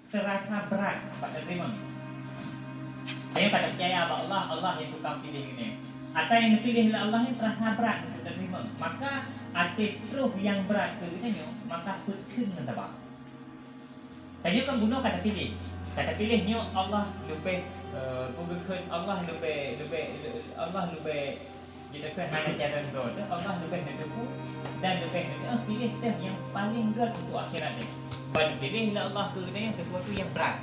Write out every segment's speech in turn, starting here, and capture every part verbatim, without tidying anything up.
Terasa brat bak teurimong. Tanyoe ka tapeucaya bak Allah, Allah nyang tukang piléh geutanyoe. Atra nyang geupiléh lé Allah nyan terasa brat untuk teurimong. Maka até troh nyang brat keu geutanyoe, maka peuet kheun ngon taba. Tanyoe kan bunoe ka tapiléh. Ka tapiléh nyoe Allah leubeh, eh, peue geukheun Allah leubeh, leubeh, Allah leubeh Jadi kan hana cara droe teuh, Allah leubeh neuteupeue dan leubeh neupiléh teuh nyang paleng gét untuk akhirat nyoe. Ban piléh lé Allah keu geutanyoe sesuatu nyang brat.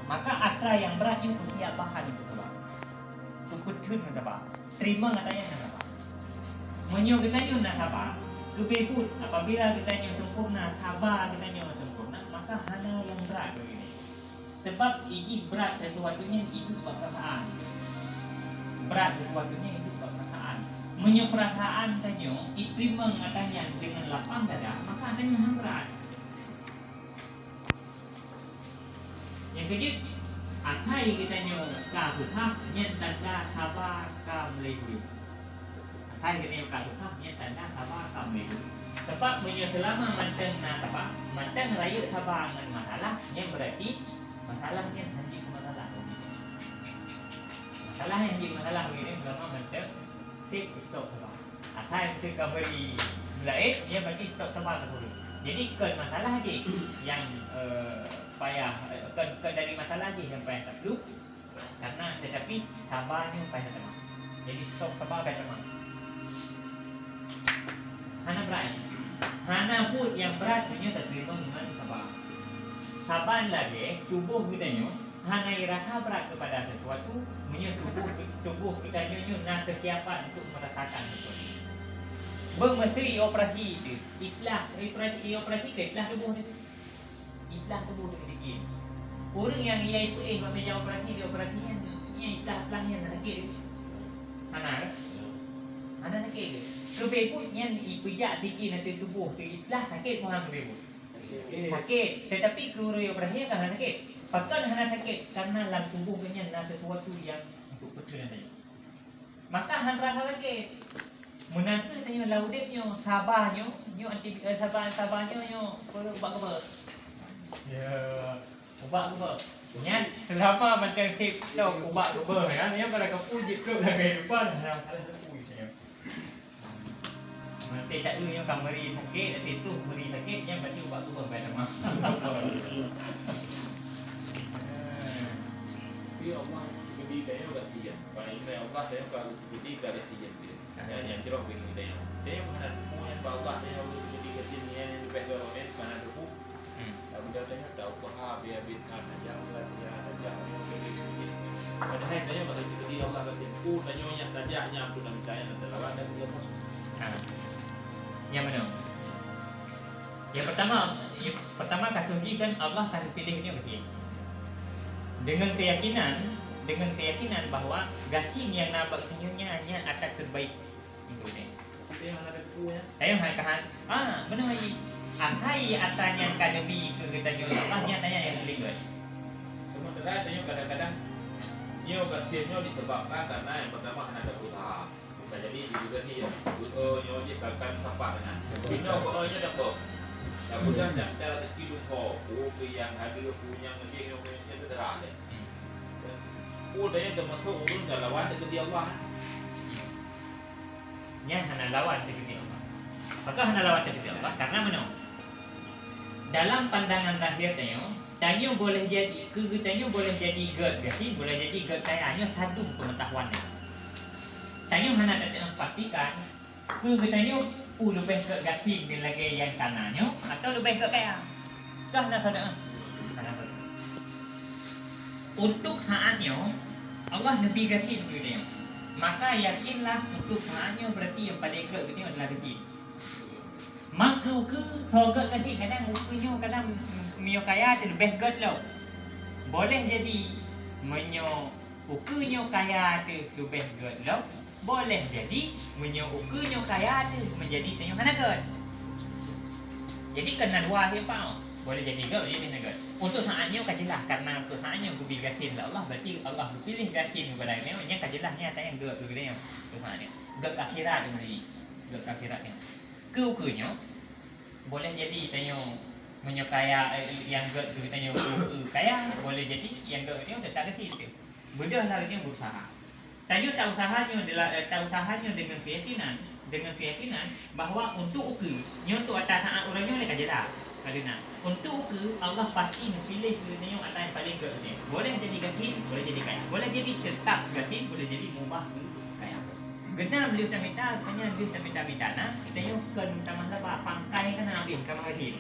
Maka atra nyang brat nyoe keusiab bahan untuk taba. Keu peuet kheun ngon taba. Teurimong atra nyan ngon taba. Meunyoe geutanyoe na saba, keubeubeuet apabila geutanyoe sempurna, saba geutanyoe sempurna, maka hana nyang brat bagi geutanyoe. Sebab ijih brat sesuatu nyan iduek bak peurasaan. Brat sesuatu nyan iduek bak peurasaan. Meunyoe peurasaan tanyoe iteurimong atra nyan deungon lapang dada, maka atra nyan han brat. Nyang keujeuet, asai geutanyoe ka susah, nyan tanda saba ka mulai gureueng. Asai geutanyoe ka susah, nyan tanda saba ka mulai gureueng. Sebab meunyoe seulama mantong na saba, mantong rayeuk saba ngon masalah, nyan beurati masalah nyan han jeuet masalah. Masalah nyan han jeuet masalah, begitu seulama mantong seb stop saba. Asai meusti ka bri laén, nyan beurati stop saba ka gureueng. Jadi kon masalah jih nyang, eh, payah, eh, kon, kon dari masalah jih nyang payah taplueng, Karena tetapi saba nyoe payah teuma. Jadi stop saba payah teuma. Hana brat. Hana buet nyang brat meunyoe tateurimong ngon saba. Saban lagée tuboh geutanyoe hana rasa brat kepada sesuatu meunyoe tuboh, tuboh geutanyoe nyoe na kesiapan untuk merasakan sesuatu. Beumeuseu ioperasi itu, itlah, ioperasi, ioperasi ke itlah tuboh itu. Itlah tuboh deungon sikin. Ureuëng nyang ia ipeuéh bak meja operasi, di operasi nyan, nyan itlah-itlah nyan sakét. Hana, kan? Hana sakét. Keubeubeuet nyan ipeujak sikin ateueh tuboh teuh itlah sakét, bukan keubeubeuet. Sakét. Tetapi keu ureuëng operasi kan hana sakét. Pakon hana sakét? Karena lam tuboh nyan na sesuatu nyang untuk peuteun tadi. Maka hana rasa sakét. Meunan kheueh tanyoe lam udeb nyoe, saba nyoe, nyoe anti, eh, saba, saba nyoe, nyoe, peue, ubat keubeuh. Ya, ubat keubeuh. Nyan, seulama mantong seb stop ubat keubeuh, ya. Nyan pada kapeue jeuet trok lam kehidupan, hana masalah teupeu tanyoe. Mantong tak nyoe ka meuri sakét, tapi troh meuri sakét, nyan berarti ubat keubeuh bai tamah. Tapi Allah geubi tanyoe gasien. Bak ileumèe Allah tanyoe ka geubi ka gasien. Nyan nyang jroh bagi tanyoe. Tanyoe hana teupeu nyan bak Allah tanyoe geubi gasien nyan nyang leubeh geuh nyan hana teupeu. Hmm. Tapi tanyoe tahu paha biar-biar hana jauh lah dia, hana jauh. Padahai tanyoe ka geubi Allah gasien. Peue tanyoe nyang tajak nyan pun nang tanyoe teulawan dan Allah. Ha. Nyang mana? Yang pertama, yang pertama kasus jih kan Allah ka geupiléh nyoe gasien. Dengan keyakinan, dengan keyakinan bahwa gasien nyang na bak geutanyoe nyan, nyan atra terbaik untuk geutanyoe. Tapi yang hana teupeu, ya? Tapi yang hana kahan, ah, beuna lagi. Asai atra nyang ka neubi keu geutanyoe Allah, nyan atra nyan nyang paléng gét. Sementara tanyoe kadang-kadang nyoe gasien nyoe disebabkan karena yang pertama hana ada usaha. Bisa jadi juga dia, eh, nyoe jih ka, ka sapat dengan. Inoe ko nyoe dak kok. Dak mudah dak cara rezeki lungkho. Oh, ke yang ada punya ngeje nyoe punya itu terang deh. Hmm. Oh, dah yang termasuk urun dah lawan rezeki Allah. Hmm. Nyan hana lawan rezeki Allah. Maka hana lawan rezeki Allah karena meunoe. Dalam pandangan lahir tanyoe, tanyoe boleh jadi, keu geutanyoe boleh jadi gét gasien, boleh jadi gét kaya, nyoe sadum peungetahuan nyan. Tanyoe hana tateupeue pastikan, keu geutanyoe peue leubeh gét gasien lagée nyang kana nyoe, atawa leubeh gét kaya. Ka hana sadak, hana sadak. Untuk saat nyoe, Allah neubi gasien keu geutanyoe. Maka yakinlah untuk saat nyoe berarti nyang paleng gét geutanyoe adalah gasien. Maka ukeue soe gét gasien, kadang ukeue nyoe kadang meunyoe kaya teuh leubeh gét lom. Boleh jadi meunyoe ukeue nyoe kaya teuh leubeh gét lom, boleh jadi meunyoe ukeue nyoe kaya teuh meunjadi tanyoe hana gét. Jadi keunan dua simpang, boleh jadi gét, boleh jadi hana gét. Untuk saat nyoe ka jeulaih, karena untuk saat nyoe geubi gasien lé Allah, berarti Allah geupiléh gasien keupada nyoe, nyan ka jeulaih nyan tanyoe gét keu geutanyoe. Untuk saat nyoe gét keu akhirat, gét keu akhirat nyoe. Keu ukeue nyoe, boleh jadi tanyoe meunyoe kaya, eh, nyang gét keu tanyoe keu ukeue, kaya, boleh jadi nyang geutanyoe teutap gasien teuh. Beudôh lah geutanyoe berusaha. Tanyoe ta-usaha nyoe dela-, eh, ta-usaha nyoe deungon keuyakinan, deungon keuyakinan bahwa untuk ukeue nyoe, untuk ata saat uroe nyoe lé ka jelas. Ka deungon untuk ukeue, Allah pasti neupiléh keu geutanyoe ata nyang paleng gét geutanyoe. Boleh jadi gasien, boleh jadi kaya. Boleh jadi teutap gasien, boleh jadi mubah keu kaya. Geutanyoe lheueh tamita, geutanyoe lheueh tamita-mita na, geutanyoe kon tamah laba, pangkai ka na habéh, ka meuhadin.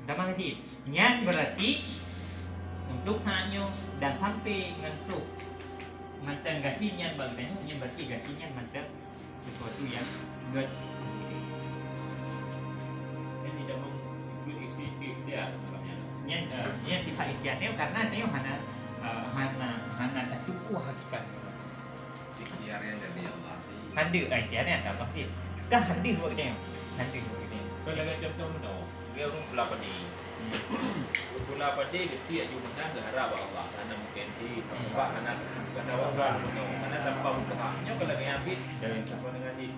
Ka meuhadin. Nyan berarti untuk saat nyoe dan sampai ngon troh mantong gasien nyan bak geutanyoe, nyan berarti gasien nyan mantong sesuatu nyang gét. Jadi, dalam sifat ikhtiar, nyan, eh, nyan sifat ikhtiar nyoe karena nyoe hana, eh, hana, hana tatukoh hakikat. Ikhtiar nyan dari Allah. Hana, eh, ikhtiar nyan dari Allah sih. Kah hana buat geutanyoe. Hana buat geutanyoe. Kalau lagèe contoh meunoe, dia ureueng pula padé. Pula padé, geuti aju meunang geuharap bak Allah, hana mungken di, bak hana, hana waktu meunoe, hana tanpa usaha. Nyoe kalau lagèe nyan, Bit, dari sama dengan di.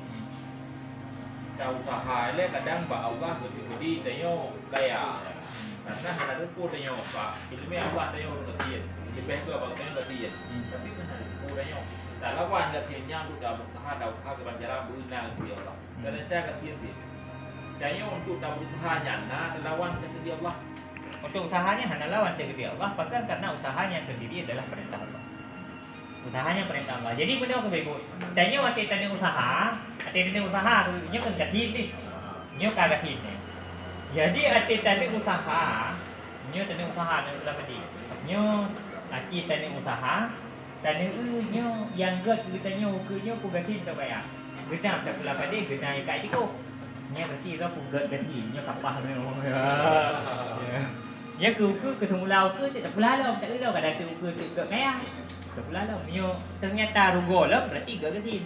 Ta-usaha lé kadang bak Allah geuti-geuti tanyoe kaya. Karena hana teupeue tanyoe, Pak. Ileumèe Allah tanyoe ureueng gasien. Leubeh geuh bak tanyoe gasien. Tapi hana teupeue tanyoe. Talawan gasien nyan untuk ta-usaha, ta-usaha keubanjaran beuna geuti Allah. Kadang-kadang gasien sih. Tanyoe untuk ta-usaha nyan na talawan keuseudia Allah. Untuk usaha nyan hana lawan keuseudia Allah, pakon karena usaha nyan sendiri adalah perintah Allah. Usaha nyan perintah Allah. Jadi, beuna keu ibu. Tanyoe watèe tanyoe usaha, watèe tanyoe usaha tu, nyoe kan gasien ni. Nyoe ka gasien ni. Jadi, watèe tanyoe usaha, nyoe tanyoe usaha, tanyoe usaha tadi. Nyoe watèe tanyoe usaha, tanyoe nyoe nyang gét geutanyoe ukeue nyoe peue gasien teuh kaya. Geutanyoe tapula padé, geutanyoe ikat jikoh. Nyoe berarti roh peue gét gasien, nyoe kapah nyoe. Ya, keu ukeue, keu seumula ukeue, tak pula lom, tak lom, kadang tu ukeue tu gét kaya. Tak pula lom, nyoe ternyata rugoe lom, berarti gét gasien.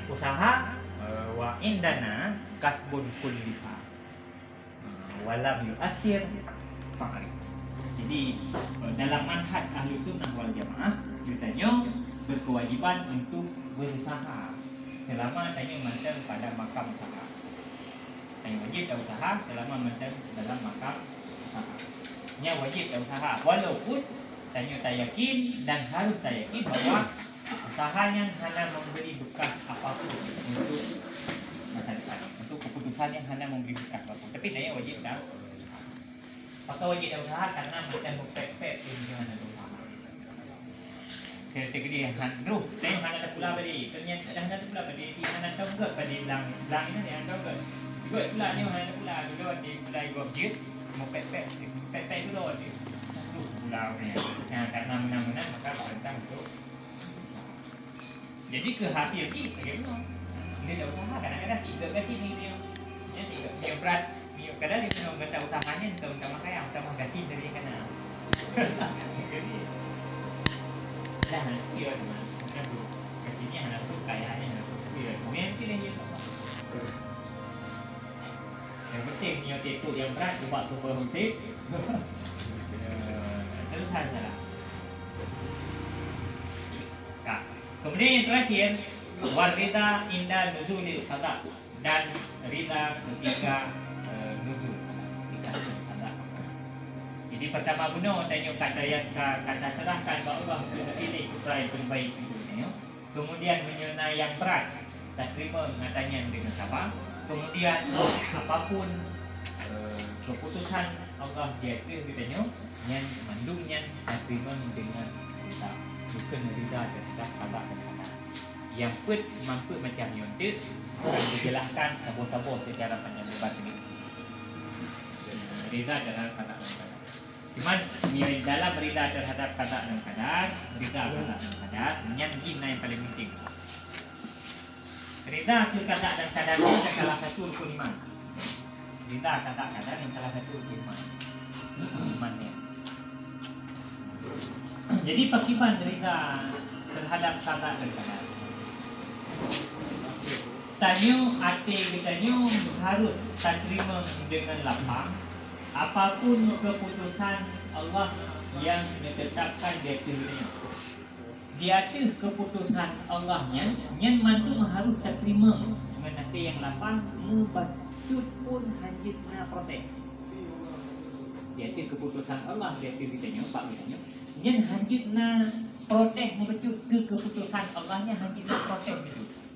Usaha, eh, wa indana kasbun kullifa. Eh, walam yu'assir fa'rif. Jadi, eh, dalam manhaj Ahlussunnah wal Jamaah, geutanyoe berkewajiban untuk berusaha selama tanyoe mantong pada makam usaha. Tanyoe wajéb ta-usaha selama mantong dalam makam usaha. Nyan wajéb ta-usaha, walaupun tanyoe tayakin dan harus tayakin bahwa usaha nyan hana memberi bekas apapun untuk masa depan, untuk keputusan yang hana memberi bekas apapun. Tapi tanyoe wajéb ta-, pakon wajéb ta-usaha, karena mantong meupék-pék ilmu hana teuusaha. Serta gede han roh, teng hana tapula badi. Ternyata dah hana tapula badi, di hana tong gét badi blang, blang ini hana tong gét. Gét pula nyoe hana tapula, dulu di pula igoe jeuet, mau pet-pet, pet-pet dulu di. Roh pula ni. Nah, karena menang-menang, maka perintah untuk jadi keu hasil pih lagèe bunoe. Bila dah usaha, kadang-kadang tiga gaji ni dia. Ya, tiga. Dia berat. Dia kadang dia kena minta usaha ni, minta, minta makan, minta makan gaji dari kana. Jadi, dah nanti ya, teman. Macam tu. Gaji ni anak tu, kaya ni anak tu. Ya, kemudian nanti dia tak apa. Yang penting, dia tipu yang berat, sebab tu baru dia. Ya, terus saja lah. Nah, kemudian yang terakhir, warida inda nuzulil qada, dan rida ketika, eh, nuzul qada, ketika turun qada. Jadi, pertama bunoe tanyoe ka taya-, ka, ka taserahkan bak Allah untuk tapiléh peue nyang terbaik untuk tanyoe. Kemudian, meunyoe na nyang brat, tateurimong ata nyan deungon saba. Kemudian, apapun, eh, keputusan Allah di ateueh geutanyoe, nyan mandum nyan tateurimong deungon rida. Bukon rida teuhadap qada dan qadar. Nyang peuet, meunan peuet macam nyoe teuk akan dijelaskan saboh-saboh secara panjang lebar tadi. Rida teuhadap qada dan qadar. Cuman, dalam rida teuhadap qada dan qadar, rida qada dan qadar, nyan jih na nyang paling penting. Rida keu qada dan qadar nyan salah satu rukun iman. Rida qada qadar nyan salah satu rukun iman. Iman nyan. Jadi, pakriban rida teuhadap qada dan qadar? Tanyoe até geutanyoe harus tateurimong deungon lapang apapun keputusan Allah nyang neutetapkan di ateueh geutanyoe. Di ateueh keputusan Allah nyan, nyan mandum harus tateurimong ngon até nyang lapang, meubacut pun hanjeuet na protes. Yaitu keputusan Allah, yaitu kita nyoe, pak kita nyoe. Nyan hanjeuet na protes meukeujot ke keputusan Allah nyan, hanjeuet na protes meukeujot.